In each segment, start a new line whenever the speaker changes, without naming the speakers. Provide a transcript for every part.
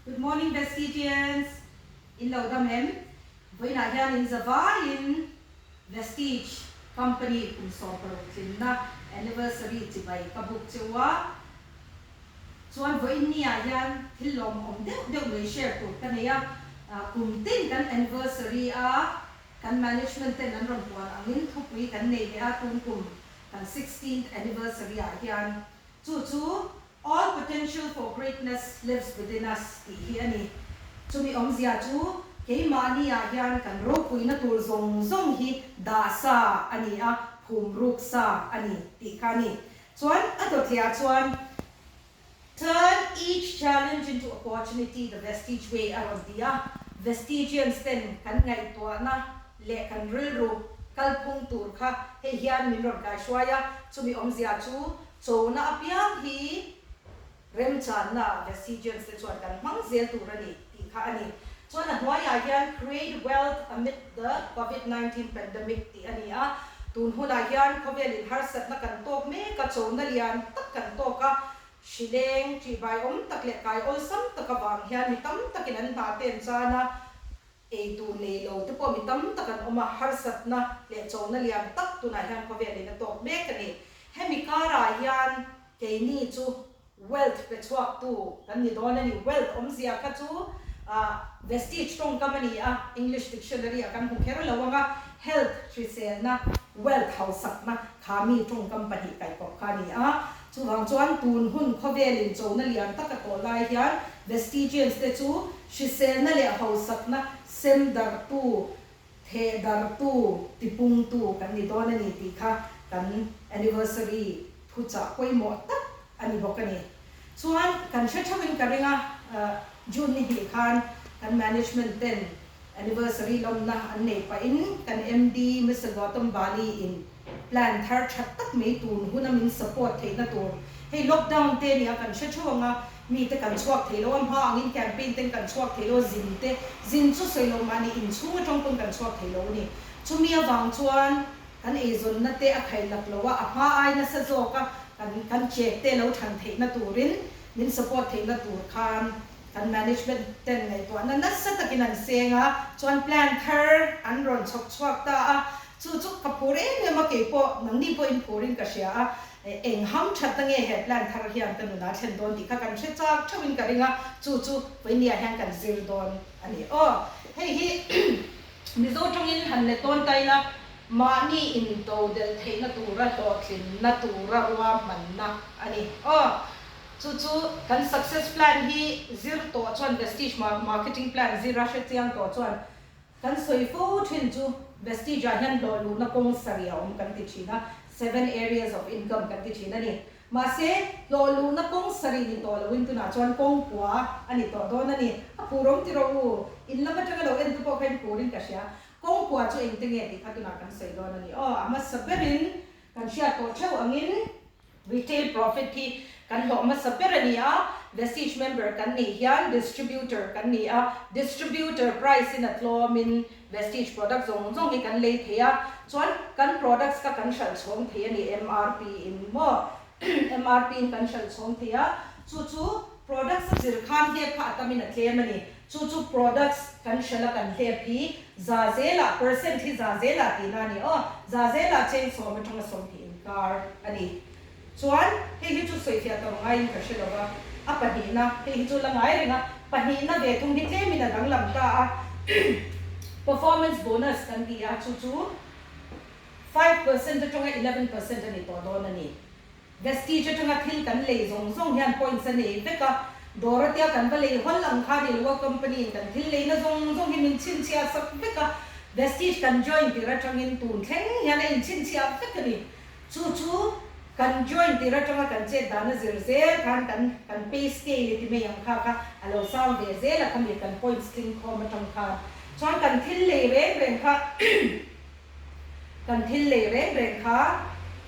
Good morning Vestigians! In lo dam em? Vawiinah hian in zavaiin Vestige Company kum 16 tlinna anniversary chibai ka buk cheu a. Chuan vawiin niah hian thil lawmawm deuh deuh mai share tur ka nei a. Kum tin kan anniversary a kan management ten an rawn puan angin thupui kan nei leh a tun kum kan sixteenth anniversary ah hian chu chu All potential for greatness lives within us tih hi a ni. Chumi awmzia chu keimahni ah hian kan ropuina tur zawng zawng hi dah sa a ni a, phum ruk sa a ni tih kha a ni. Chuan a dawtliah chuan Turn each challenge into opportunity the Vestige way a rawn ti a, Vestigians ten kan ngaihtuahna leh kan rilru kalphung tur kha hei hian min rawn kaihruai a, chumi awmzia chu Chona apiang hi remchanna Vestigians te chuan kan hmang zel tur a ni tih kha a ni. Chuan a hnuaiah hian Create Wealth Amid the Covid 19 Pandemic tih a ni a. Tun hunah hian khawvelin harsatna kan tawk mek a, chona lian tak kan tawk a, hrileng, ṭihbaiawm tak leh kai awlsam tak avang hian mi tam takin an hna te an chan a, Ei tur nei lo te pawh mi tam tak an awm a, harsatna leh chona lian tak tunah hian khawvel in a tawk mek a ni. Hemi karah hian keini chu wealth pe chhuaktu kan ni dawn a ni. Wealth awmzia kha chu vestige tawngkam a ni a, English dictionary ah kan hmu kher lo ang a, health hriselna, wealth hausakna kha mi tawngkam pahnih kaihkawp kha a ni a. Chuvang chuan tun hun khawvel in chona lian tak a tawh lai hian Vestigians te chu hriselna leh hausakna sem darhtu, theh darhtu, tipungtu kan ni dawn a ni tih kha kan anniversary thuchah pawimawh tak a ni bawk a ni. Chuan kan hre theuhin ka ring a, June ni hnih khan kan management ten anniversary lawmna an neih pahin kan MD Mister Gautam Bali in Plan thar that tak mai tun huna min support theihna tur. Hei lockdown te nia kan hre theuh ang a, mi te kan chhuak thei lo a, hma angin campaign ten kan chhuak thei lo a, zin te, zin chu sawi loh mahni inchhung atang pawn kan chhuak thei lo a ni. Chumi avang chuan kan eizawnna te a khaih lak lo a, a hma ai nasa zawk a kan kan chek te lo than theihna turin min support theihna tur khan Kan management ten ngaihtuahna nasa takin an seng a, chuan plan thar an rawn chhawk chhuak ta a, chu chu ka phur em em a, keipawh nangni pawhin phurin ka hria a, eng ham thatna nge he plan thar hian ka nunah thlen dawn tih kha kan hre chak theuhin ka ring a, chu chu vawinia hian kan zir dawn a ni aw. Hei hi Mizo tangin han let dawn ta ila, mahni intodelh theihna tura hlawhtlinna tura ruahmanna a ni aw. Chu chu kan success plan hi zir tawh chuan Vestige marketing plan zir a hrechiang tawh chuan kan sawi fo thin chu Vestige ah hian hlawh luhna kawng sarih a awm kan ti thin a, seven areas of income kan ti thin a ni. Mahse, hlawh luhna kawng sarih ni tawh loin tunah chuan kawng kua a ni tawh dawn a ni. A phur awm ti rawh u, in lam atanga lo en tu pawh kha in phurin ka hria. Kawng kua chu engte nge tih kha tunah kan sawi dawn a ni. Aw, a hmasa berin kan hriat tawh theuh angin Retail profit hi kan hlawh hmasa ber a ni a, Vestige member kan nih hian distributor kan ni a, distributor price in a tlawmin Vestige product zawng zawng hi kan lei thei a, chuan kan products kha kan hralh chhawng thei a ni MRP in maw MRP in kan hralh chhawng thei a, chu chu products a zir khan hlep kha a tamin a tlem a ni, chu chu products kan hralh a kan hlep hi za zelah percent hi za zelah tihna a ni aw, za zelah cheng 10 atanga 20 inkar a ni. Chuan hei hi chu sawifiah tawh ngaiin ka hre lo va, a pahnihna hei hi chu la ngai reng a, pahnihna ve thung hi tlemin a danglam ta a, performance bonus kan ti a, chu chu 5% atanga 11% a ni tawh dawn a ni. Vestige atanga thil kan lei zawng zawng hian points a nei vek a, dawr atia kan va lei hawl ang kha ni lo a, company in kan thil leina zawng zawng hi min chhinchhiah sak vek a, Vestige kan join tir atangin tun thleng hian a inchhinchhiah vek a ni. Chu chu kan join tir atanga kan chet dan a zir zel khan kan kan pay scale i ti mai ang kha kha a lo sang ve zel a khami kan points tling khawm atang khan chuan kan thil lei reng reng kha Kan thil lei reng reng kha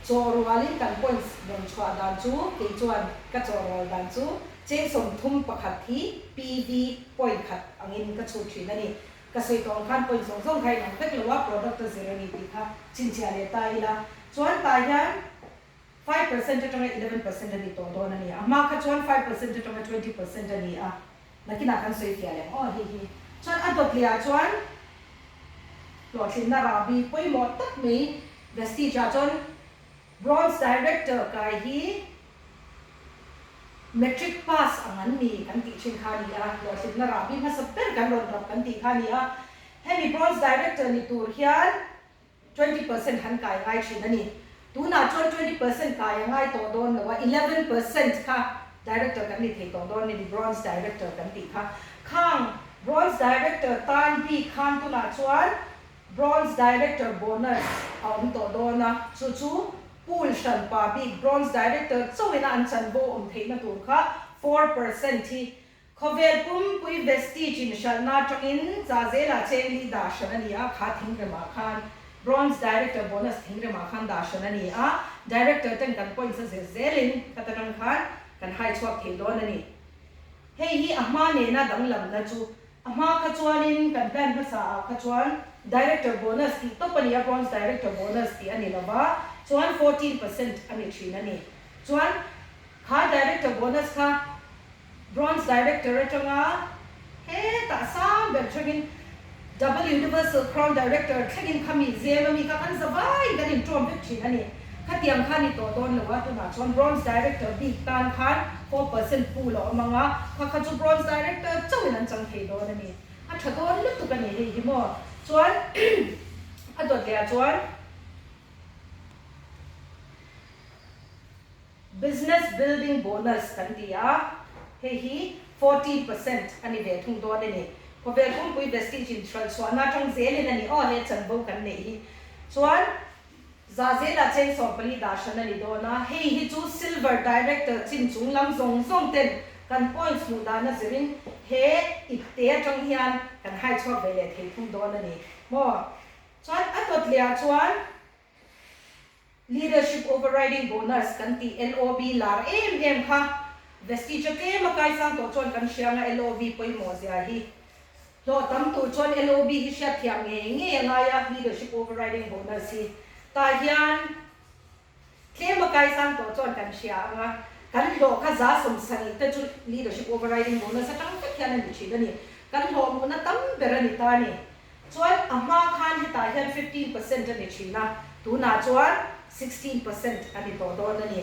chaw rualin kan points rawn chhuah dan chu kei chuan ka chaw rual dan chu cheng 31 hi PV point khat angin ka chhut thin a ni. Ka sawi tawh ang khan point zawng zawng kha inang vek lo a, product a zir a ni tih kha chhinchhiah leh ta ila. Chuan tah hian 5% atanga 11% a ni tawh dawn a ni. A hma kha chuan 5% atanga 20% a ni a. Nakinah kan sawi fiah leh ang aw hei hi. Chuan a dawt leh ah chuan hlawhtlinna rahbi pawimawh tak mai Vestige ah chuan Bronze Director kai hi Matric pass ang an ni kan tih thin kha a ni a, hlawhtlinna rahbi hmasa ber kan rawn rap kan tih kha a ni a. Hemi Bronze Director ni tur hian 20% han kai ngai thin a ni. Tunah chuan 20% kai a ngai tawh dawn lo a, 11% kha Director kan ni thei tawh dawn a ni, Bronze Director kan tih kha. Khang Bronze Director tan bik khan tunah chuan Bronze Director bonus a awm tawh dawn a, chu chu pool hran pa bik Bronze Director chauhin a an chanvo awm theihna tur kha 4% hi Khawvel pumpui Vestige in hralhna atangin Zahzelah chengli dah hran a ni a, kha thingremah khan Bronze Director bonus thingremah khan dah hran a ni a, Director ten kan points a zir zelin khata tang khan kan hai chhuak thei dawn a ni. Hei hi a hma nena danglamna chu a hma kha chuanin kan plan hmasa ah kha chuan Director bonus tih tawp a ni a, Bronze Director bonus tih a ni lova, chuan 14% a ni thin a ni. Chuan kha Director bonus kha Bronze Director atanga hetah sang ber thlengin Double Universal Crown Director thlengin kha mi zem ami kha kan za vaiin kan inṭawm vek thin a ni. Khatiang kha ni tawh dawn lo a, tunah chuan Bronze Director bik tan khan 4% pool a awm ang a, kha kha chu Bronze Director chauhin an chang thei dawn a ni. A tha dawn lutuk a ni hei hi maw. Chuan a dawt leh ah chuan. Business building bonus kan ti a, hei hi 40% a ni ve thung dawn a ni. Khawvel pumpui Vestige in hralh chhuahna atang zelin a ni aw he chanvo kan neih hi. Chuan Zahzela cheng 14 dah hran a ni dawn a, hei hi chu Silver Director chin chung lam zawng zawng ten kan points hmuh dana zirin he ipte atang hian kan hai chhuak ve leh thei thung dawn a ni maw. Chuan a dawt leh ah chuan. Leadership Overriding Bonus kan tih LOB lar em em kha Vestige a tlem a kaisang tawh chuan kan hria anga LOB pawimawh zia hi hlawh tam tur chuan LOB hi hriat thiam ngei ngei a ngai a Leadership Overriding Bonus hi tah hian tlem a kaisang tawh chuan kan hria anga kan hlawh kha 170 te chu Leadership Overriding Bonus atang vek hian a ni thin a ni kan hlawh hmuhna tam ber a ni ta a ni. Chuan a hma khan hetah hian 15% a ni thin a, tunah chuan 16% a ni tawh dawn a ni.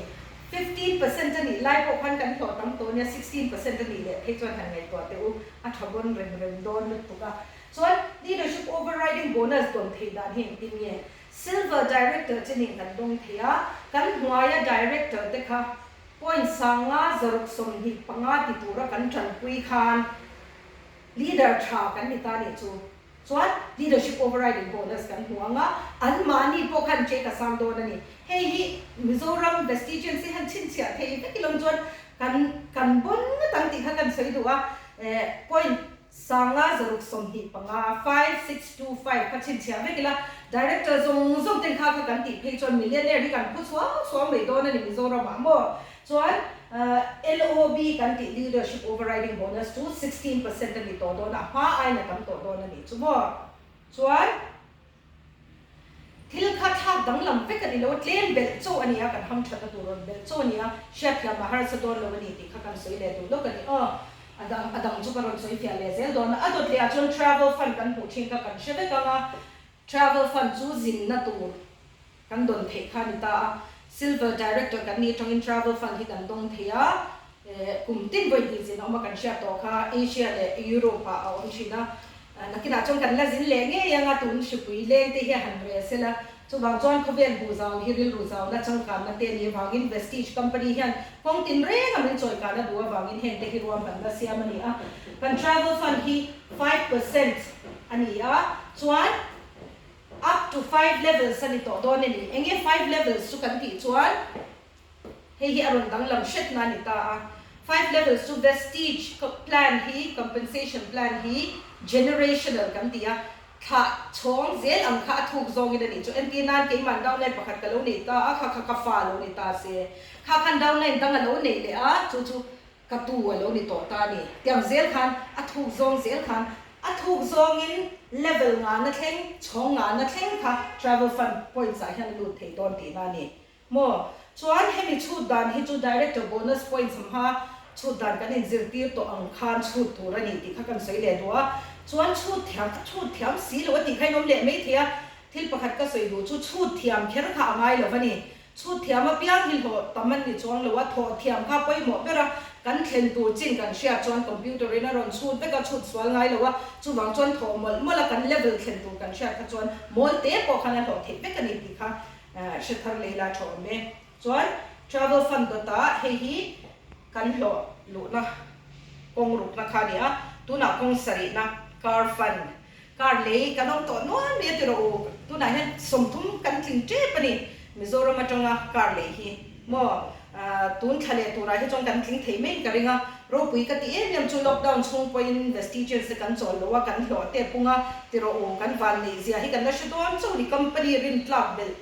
15% a nih lai pawh khan kan hlawh tam tawh nia, 16% a nih leh phei chuan han ngaihtuah teh u, a tha bawn rem rem dawn lutuk a. Chuan leadership overriding bonus dawn theih dan hi engtin nge? Silver director chenin kan dawng thei a, kan hnuaia director te kha point 525 ti tura kan tanpui khan, Leader tha kan ni ta nih chu. Chuan leadership overriding bonus kan hmu ang a, an mahni pawh khan check a sang dawn a ni. Hei hi Mizoram Vestigians hi han chhinchhiah thei vek ilawm chuan kan kan bon ngawt ang tih kha kan sawi duh a. Point 565, 5625 kha chhinchhiah vek ila, Director zawng zawng ten kha kha kan tih phei chuan millionaire hi kan phu chhuang chhuang mai dawn a ni Mizoramah maw? Chuan LOB kan tih Leadership Overriding Bonus chu 16% a ni tawh dawn a, a hma aiin a tam tawh dawn a nih chu maw? Chuan thil kha thlak danglam vek a ni lo, tlem belh chauh a ni a, kan hamthatna tur rawn belh chauh a ni a, hriatthiam a harsa dawn lo a ni tih kha kan sawi leh duh lawk a ni. Aw, a dang a dang chu ka rawn sawi fiah leh zel dawn a, a dawt leh ah chuan Travel Fund kan hmuh thin kha kan hre vek ang a, Travel Fund chu zinna tur Kan dawn theih kha a ni ta a, Silver Director kan nih atangin Travel Fund hi kan dawng thei a, kum tin vawi hnih zin a awm a kan hriat tawh kha Asia leh Europe ah a awm thin a, nakinah chuan kan la zin leh ngei ang a, tun hripui leng te hi a han rel sel a, chuvang chuan khawvel buh zau hi rilru zauna changkanna te a nih avangin Vestige Company hian kawng tin renga min chawikana duh avangin heng te hi ruahmanna siam a ni a, kan Travel Fund hi 5% a ni a, chuan. Up to 5 levels a ni tawh dawn a ni. Eng nge 5 levels chu kan tih chuan hei hi a rawn danglam hretna a ni ta a. 5 levels chu Vestige plan hi, compensation plan hi generational kan ti a, thlah chhawng zel ang kha a thuk zawngin a nih chu. Entir nan keiman downline pakhat ka lo nei ta a, kha kha ka fa a lo ni ta se. Kha khan downline dang a lo nei leh a, chu chu Ka tu a lo ni tawh ta a ni. Tiang zel khan a thuk zawng zel khan a thuk zawngin level ngana thleng, chhawng ngana thleng kha travel fund points ah hian a lut thei dawn tihna a ni maw? Chuan hemi chhut dan hi chu director bonus points hma Chhut dan kan inzirtir tawh ang khan chhut tur a ni tih kha kan sawi leh duh a. Chuan chhut thiam kha chhut thiam si lo a tih kha in awm leh mai thei a. Thil pakhat ka sawi duh chu chhut thiam kher kha a ngai lo a ni. Chhut thiam apiang hi hlawh tam an ni chuang lo a, thawh thiam kha pawimawh ber a, kan thlen tur chin kan hriat chuan computer in a rawn chhut vek a, chhut sual ngai lo a, chuvang chuan thawh mawlh mawlh a kan level thlen tur kan hriat kha chuan mawl te pawh khan a hlawh theih vek a ni tih kha hre thar lei la tha awm e. Chuan travel fund dawtah hei hi kan hlawh luhna kawng rukna kha a ni a, tunah kawng sarihna car fund Car lei kan awm tawh nual mai a ti rawh u, tunah hian 30 kan tling tep a ni Mizoram atanga car lei hi maw tun thla leh turah hi chuan kan tling thei maiin ka ring a, ropui ka ti em em chu lockdown chhung pawhin vestigians te kan chawl lo a, kan hlawh te pung a ti rawh u, kan van neih zia hi kan la hre dawn chauh ni company rintlak belh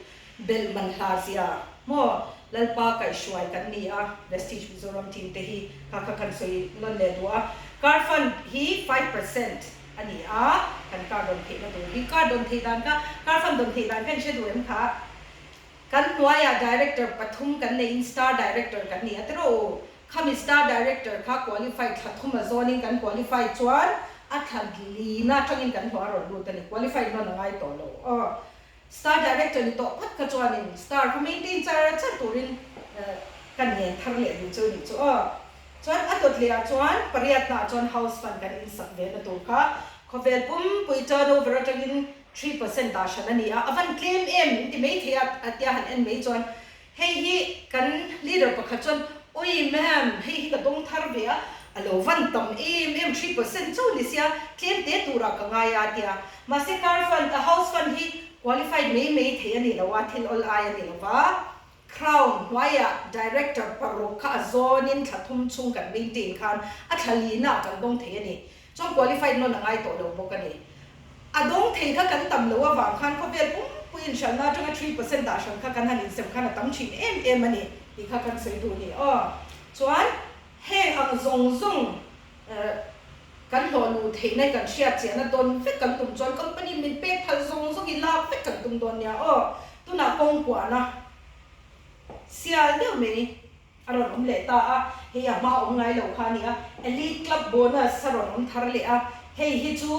Belh man hla zia maw Lalpa kaihhruai kan ni a, Vestige Mizoram team te hi kha kha kan sawi nawn leh duh a. Car fund hi 5% a ni a, kan car dawn theihna tur hi. Car dawn theih dan kha, car fund dawn theih dan kha in hre duh em kha? Kan hnuaiah Director pathum kan neihin Star Director kan ni a tiraw u? Khami Star Director kha qualify thla thum a zawnin kan qualify chuan a thla lina atangin kan hlawh a rawn lut a ni. Qualify nawn a ngai tawh lo aw. Star Director ni tawh phawt kha chuanin star kha maintain char char turin ka ngen thar leh duh chu nih chu aw. Chuan a dawt leh ah chuan pariatna ah chuan house fund kan insak ve na tur kha khawvel pumpui turnover atangin 3% dah hran a ni a, a van tlem em min ti mai thei a a tia han en mai chuan Hei hi kan leader pakhat chuan, Ui ma'am, hei hi ka dawng thar ve a, a lo van tam em em, 3% chauh ni sia, tlem te turah ka ngai a, tia. Mahse car fund, a house fund hi qualified mai mai thei a ni lo a, thil awl ai a ni lo va. Crown hnuaiah director paruk kha a zawnin thla thum chhung kan maintain khan a thla lina kan dawng thei a ni. Chuan qualified nawn a ngai tawh lo bawk a ni. A dawng thei kha kan tam loh avang khan khawvel pumpui inhralhna atanga 3% dah hran kha kan han insem khan a tam thin em em a ni tih kha kan sawi duh a ni aw. Chuan heng ang zawng zawng kan hlawh luh theihna kan hriat chiahna dawn vek kan tum chuan company min pek phal zawng zawng i lak vek kan tum dawn nia aw. Tunah kawng kuahna sial deuh mai. A rawn awm leh ta a, hei a hma awm ngai lo kha a ni a, Elite Club Bonus a rawn awm thar leh a, hei hi chu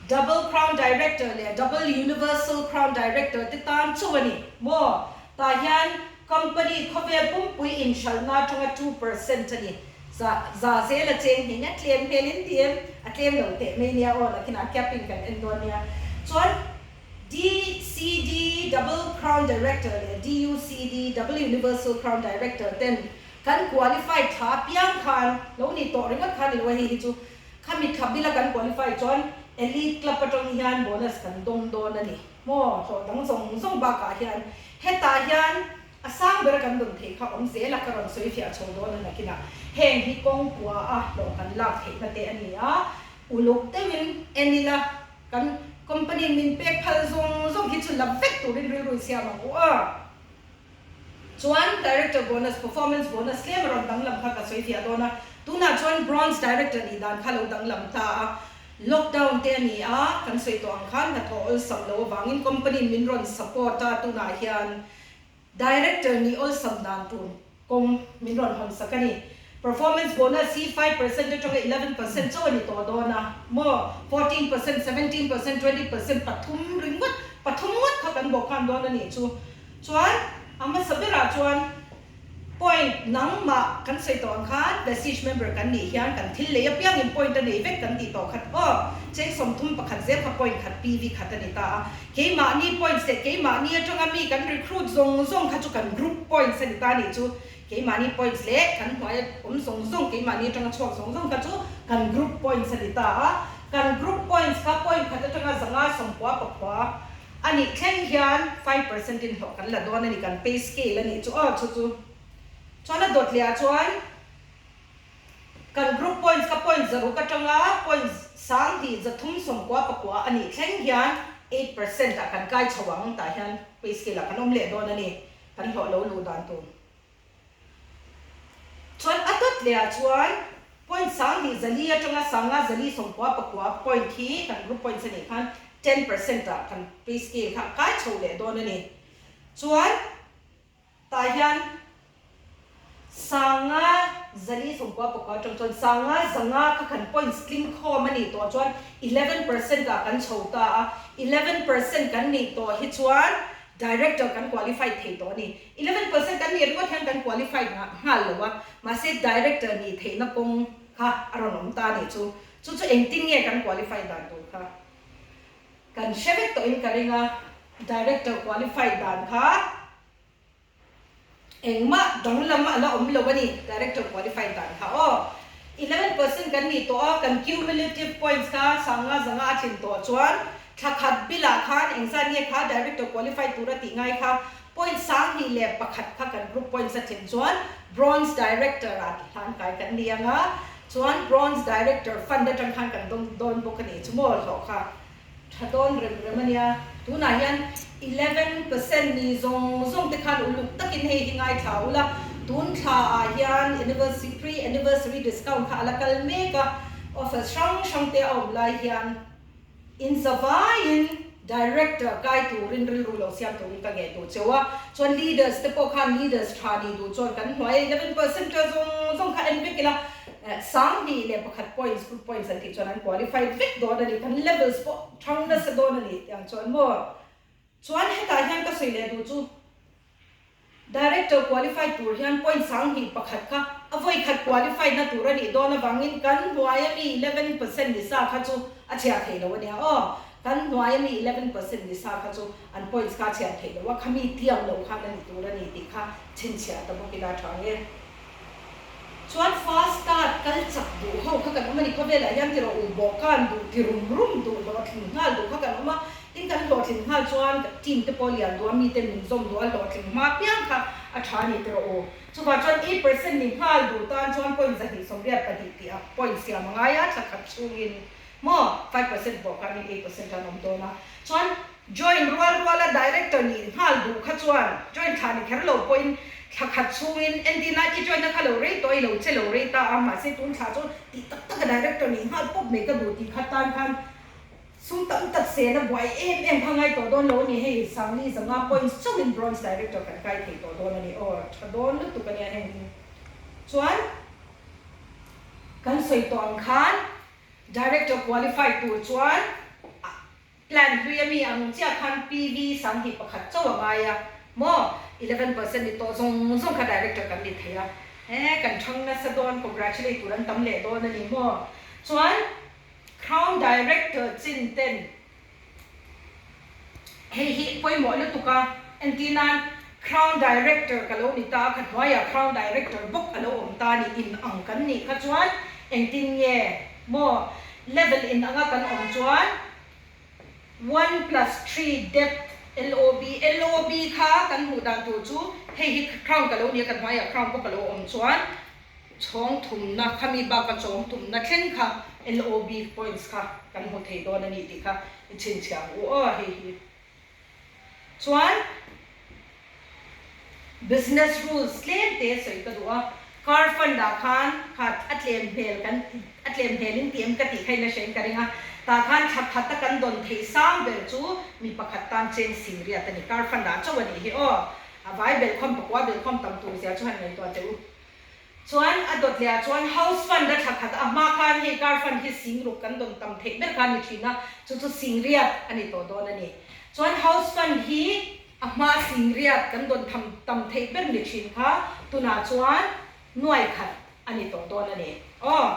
Double Crown Director leh Double Universal Crown Director te tan chauh a ni maw? Tah hian company khawvel pumpui inhralhna atanga 2% a ni. Za za zel a cheng hming a tlem hmel in ti em? A tlem lo teh mai nia aw, nakinah capping kan en dawn nia. Chuan. DCD, Double Crown Director, leh DUCD, Double Universal Crown Director, ten kan qualify thla apiang khan lo ni tawh ringawt kha ni lo a, hei hi chu khami thla bila kan qualify chuan Elite Club atang hian bonus kan dawng dawn a ni maw, hlawh dang zawng zawng bakah hian hetah hian a sang bera kan dawn theih kha awm zel a, ka rawn sawi fiah chho dawn a nakinah heng hi kawng kua a hlawh kan lak theihna te a ni a, uluk deuhin en ila. Kan company min pek phal zawng zawng hi chu la vek turin rilru i siam ang u a. Chuan Director bonus, performance bonus tlem a rawn danglam kha ka sawi fiah dawn a. Tunah chuan Bronze Director nih dan kha lo danglam ta a. Lockdown te a ni a, kan sawi tawh ang khan hnathawh awlsam lo avangin company min rawn support a tunah hian. Director nih awlsam dan tur kawng min rawn hawn sak a ni. Performance bonus hi 5% atanga 11% chauh a ni tawh dawn a maw? 14%, 17%, 20% pathum ringawt, pathum ngawt kha kan bawhkhan dawn a nih chu. Chuan a hmasa berah chuan point nangmah kan sawi tawh ang khan Vestige member kan nih hian kan thil lei apiangin point a nei vek kan tih tawh khat aw. Cheng 31 zel kha point khat PV khat a ni ta a. Keimahni points leh keimahni atanga mi kan recruit zawng zawng kha chu kan group points a ni ta nih chu. Keimahni points leh kan hnuaia awm zawng zawng keimahni atanga chhuak zawng zawng kha chu kan group points a ni ta a. Kan group points kha point khat atanga 594 a nih thleng hian 5% in hlawh kan la dawn a ni, kan pay scale a nih chu aw chu chu. Chuan a dawt leh ah chuan. Kan group points kha point 600 atanga point 2399 a nih thleng hian 8% ah kan kai chho ang tah hian pay scale ah kan awm leh dawn a ni, kan hlawh lo luh dan tur. Chuan a dawt leh ah chuan point 2400 atanga 5499 point hi kan group points a nih khan 10% ah kan pay scale kha a kai chho leh dawn a ni. Chuan. Tah hian Sanga zali sawmkua pakua atang chuan sanga zanga kha kan points tling khawm a nih tawh chuan 11% ah kan chho ta a, 11% kan nih tawh hi chuan Director kan qualified thei tawh a ni. 11% kan nih ringawt hian kan qualified nghal lo a, mahse Director nih theihna kawng kha a rawn awm ta a nih chu. Chu chu engtin nge kan qualified dan tur kha kan hre vek tawhin ka ring a, Director qualified dan kha Engmah danglam a la awm lo a ni, Director qualified dan kha aw. 11% kan nih tawh a, kan cumulative points kha sanga zanga a tlin tawh chuan thla khat bill ah khan engzat nge kha Director qualified tura tih ngai kha point 21 kha kan group points a tlin chuan Bronze Director ah hlan kai kan ni ang a, chuan Bronze Director fund atang khan kan dawn bawk a nih chu maw hlawh kha. Tha dawn rem rem a nia. Tunah hian 11% ni zawng zawng te khan uluk takin hei hi ngaithla ula, tun thla ah hian anniversary pre anniversary discount kha a la kal mek a, offers hrang hrang te a awm lai hian in zavaiin director kai turin rilru lo siam turin ka nge duh cheu a, chuan leaders te pawh khan leaders tha ni duh chuan kan hnuai a 11% ta zawng zawng kha en vek ila. 21 points group points an tih chuan an qualify vek dawn a ni, kan levels pawh thang nasa dawn a ni tih ang chuan maw? Chuan hetah hian ka sawi leh duh chu Director qualify tur hian point 21 kha a vawi khat qualify na tur a nih dawn avangin kan hnuaia mi 11% ni sa kha chu a chhiar theih lo a nia aw, kan hnuaia mi 11% ni sa kha chu an points kha a chhiar theih lo a, khami tiam lo khan a ni tur a ni tih kha chhinchhiah ta bawk ila tha nge. Chuan fast start kal chak duh ho kha kan awm a ni. Khawvelah hian ti rawh u, bawhkan duh, ti rum rum duh, hlawhtling nghal duh kha kan awm a. Tin, kan hlawhtling nghal chuan team te pawh lian duh a, mite min zawm duh a, hlawhtling hma piang kha a tha a ni ti rawh u. Chuvah chuan 8% ni nghal duh tan chuan point 282 tih a point siam a ngai a, thla khat chhungin maw 5% bawhkanin 8% an awm dawn a. Chuan Join rual ruala director nih nghal duh kha chuan join thla ni kher lo pawhin thla khat chhungin entirna i join na kha lo rei tawh i lo che lo rei ta a, mahse tun thla chu tih tak taka director nih nghal pawp mai ka duh tih kha tan khan sum tam tak sena buai em em kha ngai tawh dawn lo a ni, hei Sangli zanga points chauhin bronze director kan kai thei tawh dawn a ni aw, tha dawn lutuk a nia heng hi chuan kan sawi tawh ang khan director qualify tur chuan Plan hlui a mi ang chiah khan PV 21 chauh a ngai a maw? 11% ni tawh zawng zawng kha director kan ni thei a, he kan thang nasa dawn congratulate tur an tam leh dawn a ni maw? Chuan Crown Director chin ten hei hi pawimawh lutuk a, entir nan Crown Director ka lo ni ta a, kha hnuaiah Crown Director bawk a lo awm ta a ni, in ang kan nih kha chuan engtin nge maw level in anga kan awm chuan one plus three depth LOB, LOB kha kan hmuh dan tur chu hei hi crown ka lo nia ka hnuaiah crown bawk a lo awm chuan chhawng thumna khami baka chawng thumna thleng kha LOB points kha kan hmu thei dawn a ni tih kha i chhinchhiah ang u aw hei hi. Chuan business rules tlem te sawi ka duh a, car fund ah khan kha a tlem hmel kan a tlem hmel in ti em ka tih kha in a hrein ka ring a, tah khan thla khat a kan dawn theih sang ber chu mi pakhat tan cheng sing riat a ni, car fund ah chauh a nih hi aw, a vai belhkhawm pakua belhkhawm tam tur zia chu han ngaihtuah teh u. Chuan a dawt leh ah chuan house fund a thla khat a hma khan hei car fund hi sing ruk kan dawn tam theih ber kha a ni thin a, chu chu sing riat a ni tawh dawn a ni. Chuan house fund hi a hma sing riat kan dawn tham tam theih ber ni thin kha tunah chuan nuai khat a ni tawh dawn a ni. Aw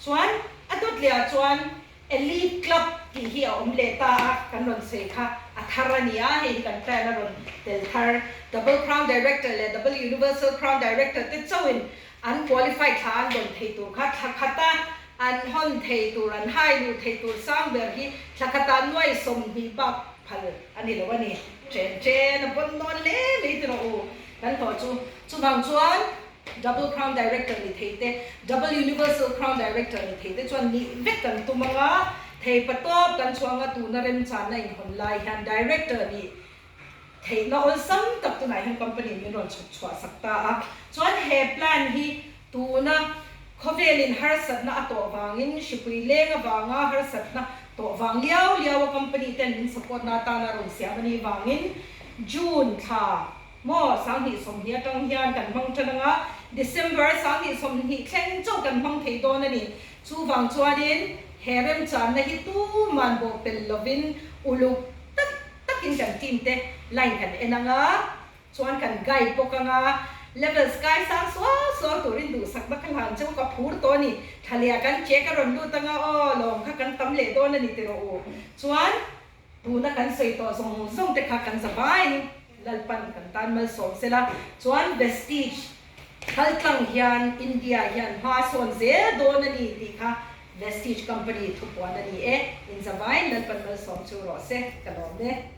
chuan a dawt leh ah chuan Elite Club tih hi a awm leh ta a, kan rawn sawi kha a thar a ni a, hei hi kan plan a rawn tel thar. Double Crown Director leh Double Universal Crown Director te chauhin an qualify thla an dawn thei tur kha thla khata an hawn thei tur, an hai luh thei tur sang ber hi thla khata nuai 20 bak phal a ni lo a ni. Chen chen a pawn nawn hle mai ti rawh u kan hlawh chu. Chuvang chuan. Double Crown Director ni thei te, Double Universal Crown Director ni thei te chuan nih vek kan tum ang a, thei patawp kan chhuang a, tuna remchanna inhawn lai hian Director nih theihna awlsam tak tunah hian company min rawn chhawp chhuah sak ta a. Chuan he plan hi tuna khawvelin harsatna a tawh vangin, hripui leng avanga harsatna tawh vang liau liau a company ten min support na atana rawn siam a nih vangin June thla Maw, 2020 atang hian kan hmang tan anga, December 2020 thleng chauh kan hmang thei dawn a ni. Chuvang chuanin he remchanna hi tuman bawhpelh lovin uluk tak takin kan team te line kan en ang a, chuan kan guide bawk ang a, level sky sang sual sual turin duhsakna ka hlan cheu ka phur tawh a ni. Thlalia kan check a rawn lut ang a, aw lawm kha kan tam leh dawn a ni ti rawh u. Chuan tuna kan sawi tawh zawng zawng te kha kan za vaiin Lalpan kan tan malsawm sela, chuan Vestige Khaltlang hian India hian hma sawn zel dawn a ni tih kha Vestige Company thupuan a ni e. Inzavain Lalpan malsawm chu rawh se, ka lawm e.